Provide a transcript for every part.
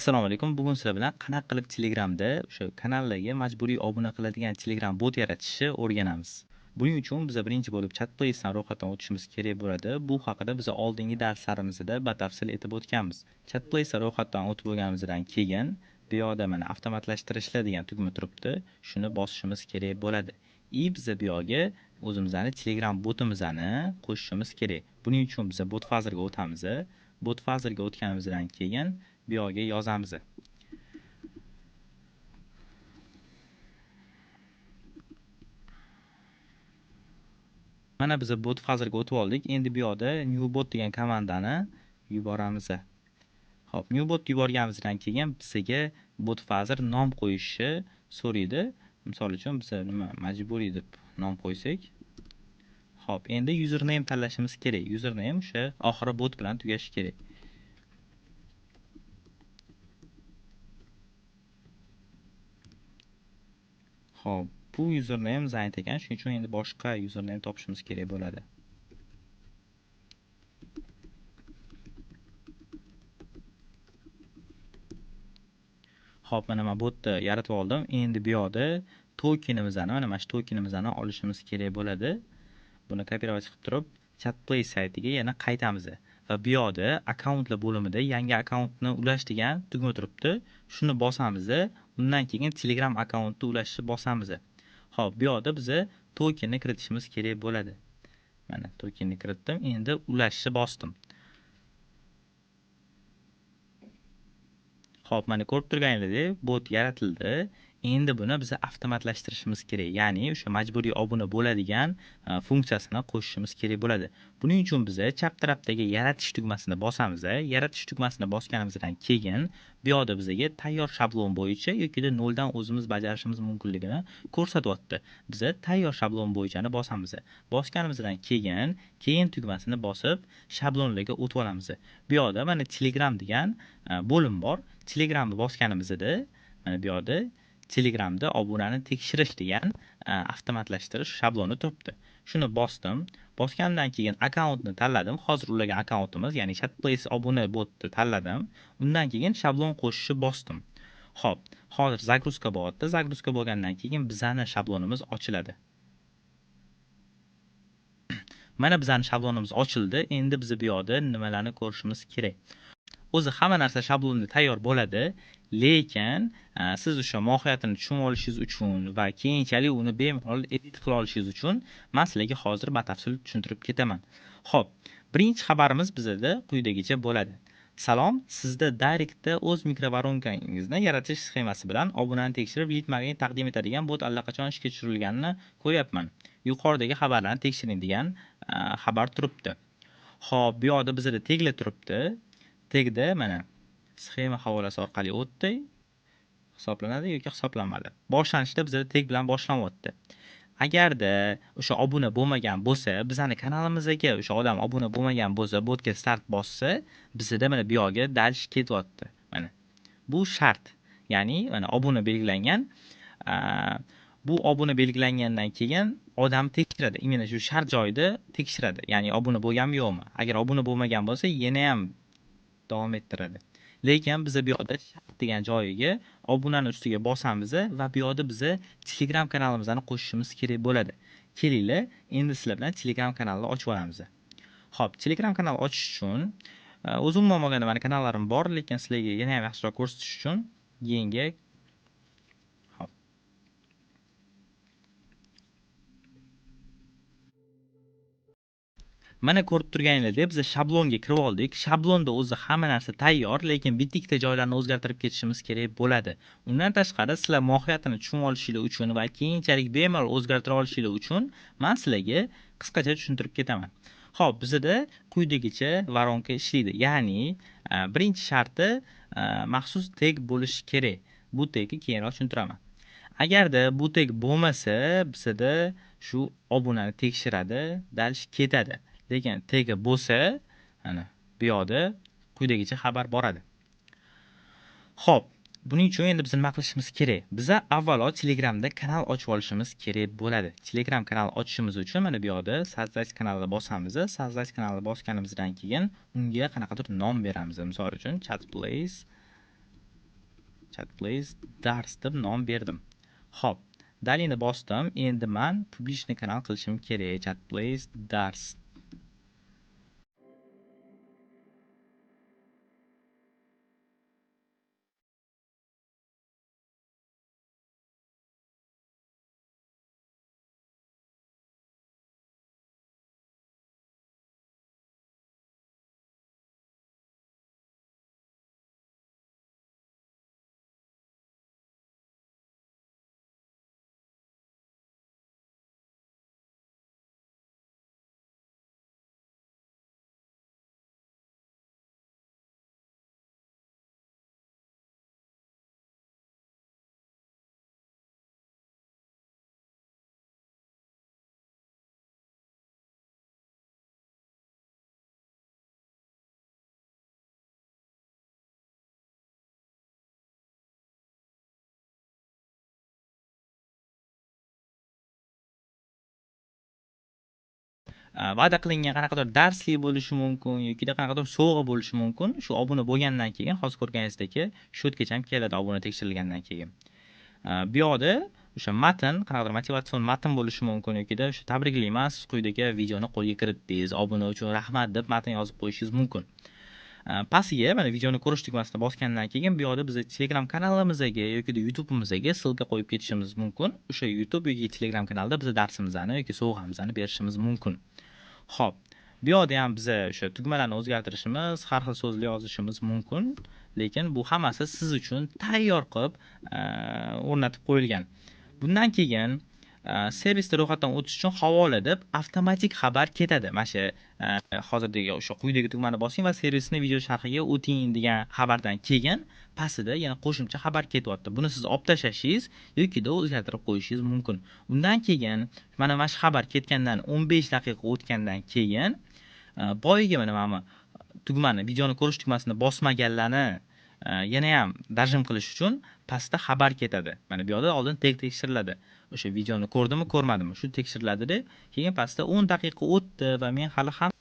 Assalomu alaykum. Bugun sizlar bilan qanaqa qilib Telegramda o'sha kanallarga majburiy obuna qiladigan Telegram bot yaratishni o'rganamiz. Buning uchun biza birinchi bo'lib ChatPlace'dan ro'yxatdan o'tishimiz kerak bo'ladi. Bu haqida biz oldingi darslarimizda batafsil aytib o'tganmiz. ChatPlace'dan ro'yxatdan o'tib bo'lganimizdan keyin bu yoqda mana avtomatlashtirishlar degan tugma turibdi. Shuni bosishimiz kerak bo'ladi. И biza bu yoqga o'zimizni Telegram botimizni qo'shishimiz kerak. Buning uchun biza BotFatherga o'tamiz. BotFatherga o'tganimizdan keyin bu yoqga yozamiz. Mana biz BotFatherga o'tib oldik. Endi bu yoqda new bot degan komandani yuboramiz. Xo'p, new bot yuborganimizdan keyin bizga BotFather nom qo'yishni so'raydi. Misol uchun biz nima majburiy deb nom qo'ysak. Xo'p, endi username tanlashimiz kerak. Username o'sha oxiri bot bilan tugashi kerak. Xo'p, bu username zanят ekan, shuning uchun endi boshqa username topishimiz kerak bo'ladi. Xo'p, mana men botni yaratib oldim. Endi bu yoqda tokenimizni, mana shu tokenimizni olishimiz kerak bo'ladi. Buni kopirovat qilib turib, ChatPlace saytiga yana qaytamiz. Va bu yoqda akkauntlar bo'limida yangi akkauntni ulash degan tugma turibdi. Shuni bosamiz. Undan keyin Telegram akkauntni ulashni bosamiz. Xo'p, bu yoqda biz tokenni kiritishimiz kerak bo'ladi. Mana tokenni kiritdim. Endi ulashni bosdim. Xo'p, mana ko'rib turganingizdek bot yaratildi. Endi buni biz avtomatlashtirishimiz kerak. Ya'ni o'sha majburiy obuna bo'ladigan funksiyasini qo'shishimiz kerak bo'ladi. Buning uchun biz chap tarafdagi yaratish tugmasini bosamiz. Yaratish tugmasini bosganimizdan keyin bu yoqda bizga tayyor shablon bo'yicha yoki noldan o'zimiz bajarishimiz mumkinligini ko'rsatyapti. Biz tayyor shablon bo'yichani bosamiz. Bosganimizdan keyin tugmasini bosib shablonlarga o'tib olamiz. Bu yoqda mana Telegram degan bo'lim bor. Telegramni bosganimizda mana bu yoqda Telegramda obunani tekshirish degan avtomatlashtirish shabloni turibdi. Shuni bosdim. Bosgandan keyin akkauntni tanladim. Hozir ulagan akkauntimiz, ya'ni ChatPlace obuna botni tanladim. Undan keyin shablon qo'shishni bosdim. Xo'p, hozir zagruzka bo'lyapti. Zagruzka bo'lgandan keyin bizani shablonimiz ochiladi. Mana bizani shablonimiz ochildi. Endi biz bu yoqda nimalarni ko'rishimiz kerak? O'zi hamma narsa shablonda tayyor bo'ladi, lekin siz o'sha mohiyatini tushunib olishingiz uchun va keyinchalik uni bemalol edit qila olishingiz uchun men sizlarga hozir batafsil tushuntirib ketaman. Xo'p, birinchi xabarimiz bizda quyidagicha bo'ladi. Salom, sizda Directda o'z mikrovoronkangizni yaratish sxemasi bilan obunani tekshirib lead magnet taqdim etadigan bot allaqachon ishga tushirilganini ko'ryapman. Yuqoridagi xabarlarni tekshiring degan xabar turibdi. Xo'p, bu yoqda bizda teglar turibdi. Tegda mana sxema havolasi orqali o'tdi, hisoblanadi yoki hisoblanmadi. Boshlanishda bizda teg bilan boshlanyapti. Agarda o'sha obuna bo'lmagan bo'lsa, bizning kanalimizga o'sha odam obuna bo'lmagan bo'lsa, botga start bossa, bizda mana bu yoqga dalish ketyapti. Mana bu shart. Ya'ni mana obuna belgilangan. Bu obuna belgilangandan keyin odam tekshiradi. Imенно shu shart joyida tekshiradi. Ya'ni obuna bo'lganmi yo'qmi? Agar obuna bo'lmagan bo'lsa, yana ham davom ettiradi. Lekin biz bu yoqda shart degan joyiga obunani ustiga bosamiz va bu yoqda biz Telegram kanalimizni qo'shishimiz kerak bo'ladi. Kelinglar, endi sizlar bilan Telegram kanalini ochib olamiz. Xo'p, Telegram kanal ochish uchun o'zim umuman olganda meni kanallarim bor, lekin sizlarga yana ham yaxshiroq ko'rsatish uchun yangi. Xo'p. Mana ko'rib turganingizdek biz shablonga kirib oldik. Shablonda o'zi hamma narsa tayyor, lekin bitta-ikkita joylarni o'zgartirib ketishimiz kerak bo'ladi. Undan tashqari sizlar mohiyatini tushunib olishingiz uchun va keyinchalik bemalol o'zgartira olishingiz uchun men sizlarga qisqacha tushuntirib ketaman. Xo'p, bizda quyidagicha voronka ishlaydi. Ya'ni birinchi sharti maxsus tag bo'lishi kerak. Bu tagni keyinroq tushuntiraman. Agarda bu tag bo'lmasa, bizda shu obunani tekshiradi, dalish ketadi. Lekin tagi bo'lsa, mana bu yoqda quyidagicha xabar boradi. Xo'p, buning uchun endi biz nima qilishimiz kerak? Biz avvalo Telegramda kanal ochib olishimiz kerak bo'ladi. Telegram kanal ochishimiz uchun mana bu yoqda Создать kanalni bosamiz. Создать kanalni bosganimizdan keyin unga qanaqadir nom beramiz. Misol uchun ChatPlace Chatplace dars deb nom berdim. Xo'p, dalini bosdim. Endi men publichniy kanal qilishim kerak. Chatplace dars. Va'da qilingan qanaqadir darslik bo'lishi mumkin yoki qanaqadir sovg'a bo'lishi mumkin. Shu obuna bo'lgandan keyin hozir ko'rganingizdek shu yergacha ham keladi obuna tekshirilgandan keyin. Bu yoqda o'sha matn, qanaqadir motivatsion matn bo'lishi mumkin yoki o'sha tabriklayman, siz quyidagi videoni qo'lga kiritdingiz, obuna uchun rahmat deb matn yozib qo'yishingiz mumkin. Pastiga mana videoni ko'rish tugmasini bosgandan keyin bu yoqda biz Telegram kanalimizga yoki YouTube'imizga ссылка qo'yib ketishimiz mumkin. O'sha YouTube yoki Telegram kanalda biz darsimizni yoki sovg'amizni berishimiz mumkin. Xo'p, bu yoqda ham biz o'sha tugmalarni o'zgartirishimiz, har xil so'zlar yozishimiz mumkin, lekin bu hammasi siz uchun tayyor qilib o'rnatib qo'yilgan. Bundan keyin servisda ro'yxatdan o'tish uchun havola deb avtomatik xabar ketadi. Mana shu hozirdagi o'sha quyidagi tugmani bosing va servisni video sharhiga o'ting degan xabardan keyin pastida yana qo'shimcha xabar ketyapti. Buni siz olib tashlashingiz yoki o'zgartirib qo'yishingiz mumkin. Undan keyin mana shu xabar ketgandan 15 daqiqa o'tgandan keyin boyagi mana bu tugmani, videoni ko'rish tugmasini bosmaganlarni yana ham dajim qilish uchun pastda xabar ketadi. Mana bu yoqda oldin tekshiriladi. O'sha videoni ko'rdimi, ko'rmadimi, shu tekshiriladida, keyin pastda 10 daqiqa o'tdi va men hali ham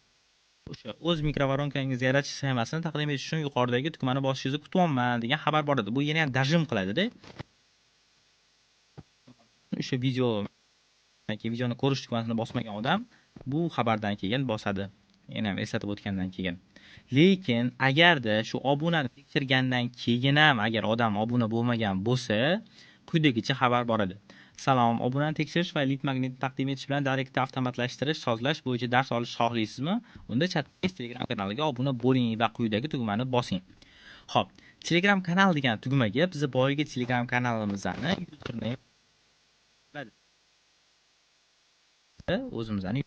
o'sha o'z mikrovoronkangizni yaratish sxemasini taqdim etish uchun yuqoridagi tugmani bosishingizni kutyapman degan xabar boradi. Bu yana ham dajim qiladida. O'sha videoni ko'rish tugmasini bosmagan odam bu xabardan keyin bosadi. Yana ham eslatib o'tgandan keyin. Lekin agarda shu obunani tekshirgandan keyin ham agar odam obuna bo'lmagan bo'lsa, quyidagicha xabar boradi. Salom, obunani tekshirish va lead magnetni taqdim etish bilan direktni avtomatlashtirish, sozlash bo'yicha dars olish xohlaysizmi? Unda Chatplace Telegram kanaliga obuna bo'ling va quyidagi tugmani bosing. Xo'p, Telegram kanal degan tugmaga biz boyagi Telegram kanalimizni username o'zimizni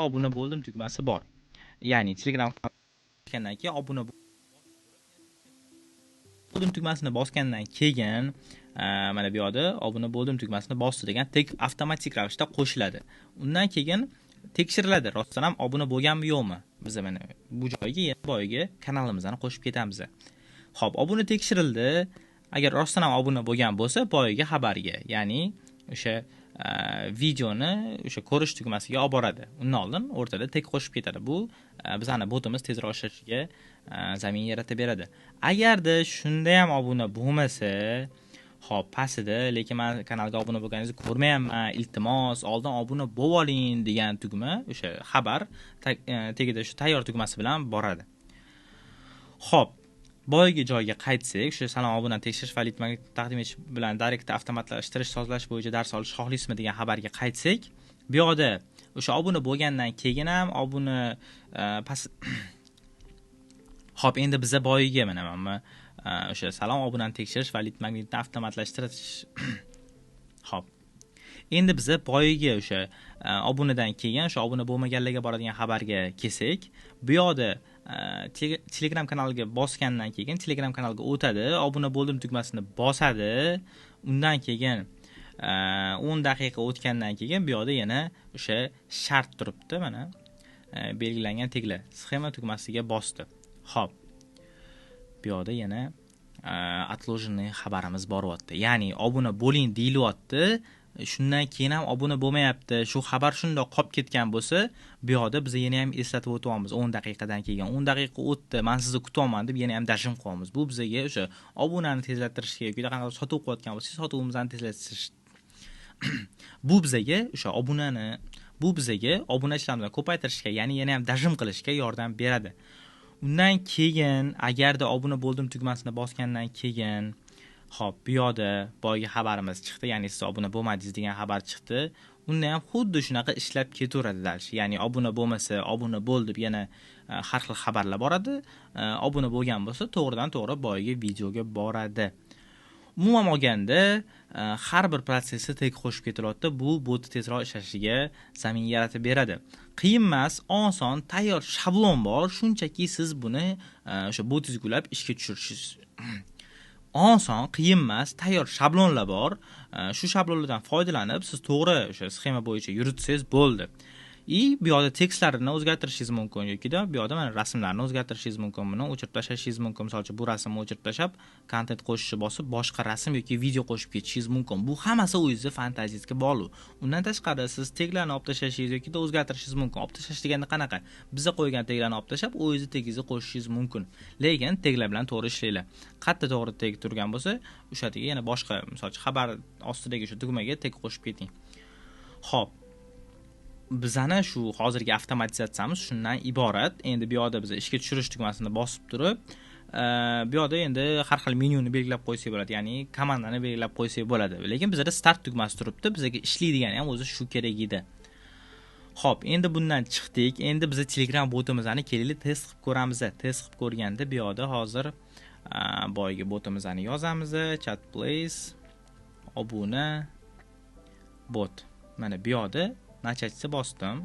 obuna bo'ldim tugmasi bor. Ya'ni Telegram kanaliga keyin obuna bo'ldim tugmasini bosgandan keyin mana bu yoqda obuna bo'ldim tugmasini bosdi degan tek avtomatik ravishda qo'shiladi. Undan keyin tekshiriladi, rostdan ham obuna bo'lganmi yo'qmi. Biz mana bu joyga yana boyagi kanalimizni qo'shib ketamiz. Xo'p, obuna tekshirildi. Agar rostdan ham obuna bo'lgan bo'lsa, boyagi xabarga, ya'ni o'sha videoni o'sha ko'rish tugmasiga olib boradi. Undan oldin o'rtada tek qo'shib ketadi. Bu bizning botimiz tezroq ishlashiga zamin yaratib beradi. Agarda shunda ham obuna bo'lmasa, xo'p, pastida lekin men kanalga obuna bo'lganingizni ko'rmayapman, iltimos, oldin obuna bo'lib oling degan tugma, o'sha xabar tagida o'sha tayyor tugmasi bilan boradi. Xo'p, boyagi joyga qaytsak, o'sha salom obunani tekshirish va lead magnetni taqdim etish bilan direktni avtomatlashtirish, sozlash bo'yicha dars olish xohlaysizmi degan xabarga qaytsak, bu yoqda o'sha obuna bo'lgandan keyin ham obuna Xo'p, endi biza boyiga mana o'sha salom obunani tekshirish va lead magnetni avtomatlashtirish. Xo'p. Endi biza boyiga o'sha obunadan keyin o'sha obuna bo'lmaganlarga boradigan xabarga kelsak, bu yoqda Telegram kanaliga bosgandan keyin Telegram kanaliga o'tadi, obuna bo'ldim tugmasini bosadi. Undan keyin 10 daqiqa o'tgandan keyin bu yoqda yana o'sha shart turibdi, mana belgilangan teglar sxema tugmasiga bosdi. Xo'p. Bu yoqda yana отложенный xabarimiz boryapti. Ya'ni obuna bo'ling deyilyapti. Shundan keyin ham obuna bo'lmayapti, shu xabar shundoq qolib ketgan bo'lsa, bu yoqda biz yana ham eslatib o'tyapmiz. 10 daqiqadan keyin, 10 daqiqa o'tdi, men sizni kutyapman deb yana ham dajim qo'yamiz. Bu bizga o'sha obunani tezlattirishga yoki qanaqadir sotuv qilayotgan bo'lsak, sotuvimizni tezlashtirish. Bu bizga o'sha obunani, bu bizga obunachilarimizni ko'paytirishga, ya'ni yana ham dajim qilishga yordam beradi. Undan keyin agarda obuna bo'ldim tugmasini bosgandan keyin, xo'p, bu yoqda boyagi xabarimiz chiqdi, ya'ni siz obuna bo'lmadingiz degan xabar chiqdi. Unda ham xuddi shunaqa ishlab ketaveradi dальше. Ya'ni obuna bo'lmasa, obuna bo'l deb yana har xil xabarlar boradi. Obuna bo'lgan bo'lsa, to'g'ridan to'g'ri boyagi videoga boradi. Umuman olganda, har bir protsessi tek qo'shib ketilyapti. Bu bot tezroq ishlashiga zamin yaratib beradi. Qiyin emas, oson, tayyor shablon bor. Shunchaki siz buni o'sha botingizga ulab ishga tushirishingiz. Oson, qiyin emas, tayyor shablonlar bor. Shu shablonlardan foydalanib, siz to'g'ri o'sha sxema bo'yicha yuritsangiz bo'ldi. Bu yoqda tekstlarni o'zgartirishingiz mumkin yoki-da bu yoqda mana rasmlarni o'zgartirishingiz mumkin, buni o'chirib tashlashingiz mumkin. Misol uchun bu rasmni o'chirib tashlab, kontent qo'shishni bosib, boshqa rasm yoki video qo'shib ketishingiz mumkin. Bu hammasi o'zingizni fantaziyangizga bog'liq. Undan tashqari siz teglarni olib tashlashingiz yoki-da o'zgartirishingiz mumkin. Olib tashlash deganda qanaqa? Biza qo'ygan teglarni olib tashlab, o'zingizni tegingizni qo'shishingiz mumkin. Lekin teglar bilan to'g'ri ishlanglar. Qayerda to'g'ri teg turgan bo'lsa, o'sha yerga yana boshqa, misol uchun xabar ostidagi shu tugmaga teg qo'shib keting. Xo'p, bizani shu hozirgi avtomatizatsiyamiz shundan iborat. Endi bu yoqda biz ishga tushirish tugmasini bosib turib, bu yoqda endi har xil menyuni belgilab qo'ysak bo'ladi, ya'ni komandani belgilab qo'ysak bo'ladi. Lekin bizda start tugmasi turibdi, bizga ishlaydigani ham o'zi shu kerak edi. Xo'p, endi bundan chiqdik. Endi biz Telegram botimizni kelinglar test qilib ko'ramiz. Test qilib ko'rganda bu yoqda hozir boyagi botimizni yozamiz, chat place obuna bot. Mana bu yoqda nachatni bosdim.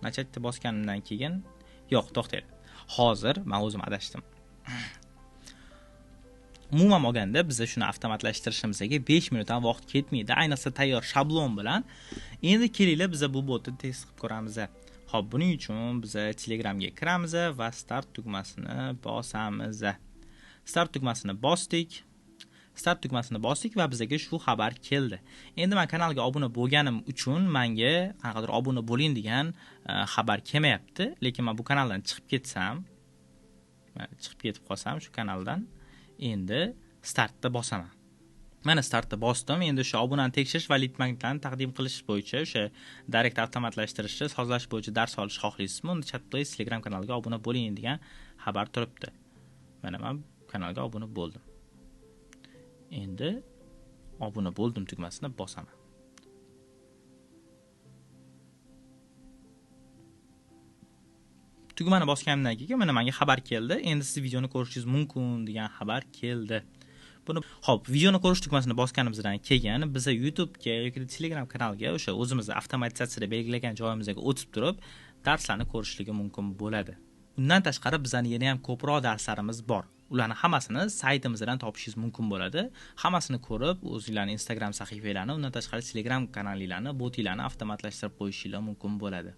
Nachatni bosganimdan keyin yo'q, to'xtanglar. Hozir men o'zim adashdim. Umuman olganda biz shuni avtomatlashtirishimizga 5 minut ham vaqt ketmaydi. Ayniqsa tayyor shablon bilan. Endi kelinglar biz bu botni test qilib ko'ramiz. Xo'p, buning uchun biz Telegramga kiramiz va start tugmasini bosamiz. Start tugmasini bosdik. Start tugmasini bosdik va bizga shu xabar keldi. Endi men kanalga obuna bo'lganim uchun menga qanaqadir obuna bo'ling degan xabar kelmayapti. Lekin men bu kanaldan chiqib ketsam, chiqib ketib qolsam shu kanaldan, endi startni bosaman. Mana startni bosdim. Endi o'sha obunani tekshirish va lead magnetlarni taqdim qilish bo'yicha o'sha direct avtomatlashtirishni sozlash bo'yicha dars olish xohlaysizmi? Unda Chat Place Telegram kanaliga obuna bo'ling degan xabar turibdi. Mana men kanalga obuna bo'ldim. Endi obuna bo'ldim tugmasini bosaman. Tugmani bosganimdan keyin mana menga xabar keldi. Endi siz videoni ko'rishingiz mumkin degan xabar keldi. Buni xo'p, videoni ko'rish tugmasini bosganimizdan keyin biz YouTube'ga yoki Telegram kanaliga o'sha o'zimiz avtomatizatsiyada belgilagan joyimizga o'tib turib, darslarni ko'rishligi mumkin bo'ladi. Undan tashqari bizning yana ham ko'proq darslarimiz bor. Ularni hammasini saytimizdan topishingiz mumkin bo'ladi. Hammasini ko'rib, o'zingizlarning Instagram sahifalarini, undan tashqari Telegram kanalinglarni, botinglarni avtomatlashtirib qo'yishingiz mumkin bo'ladi.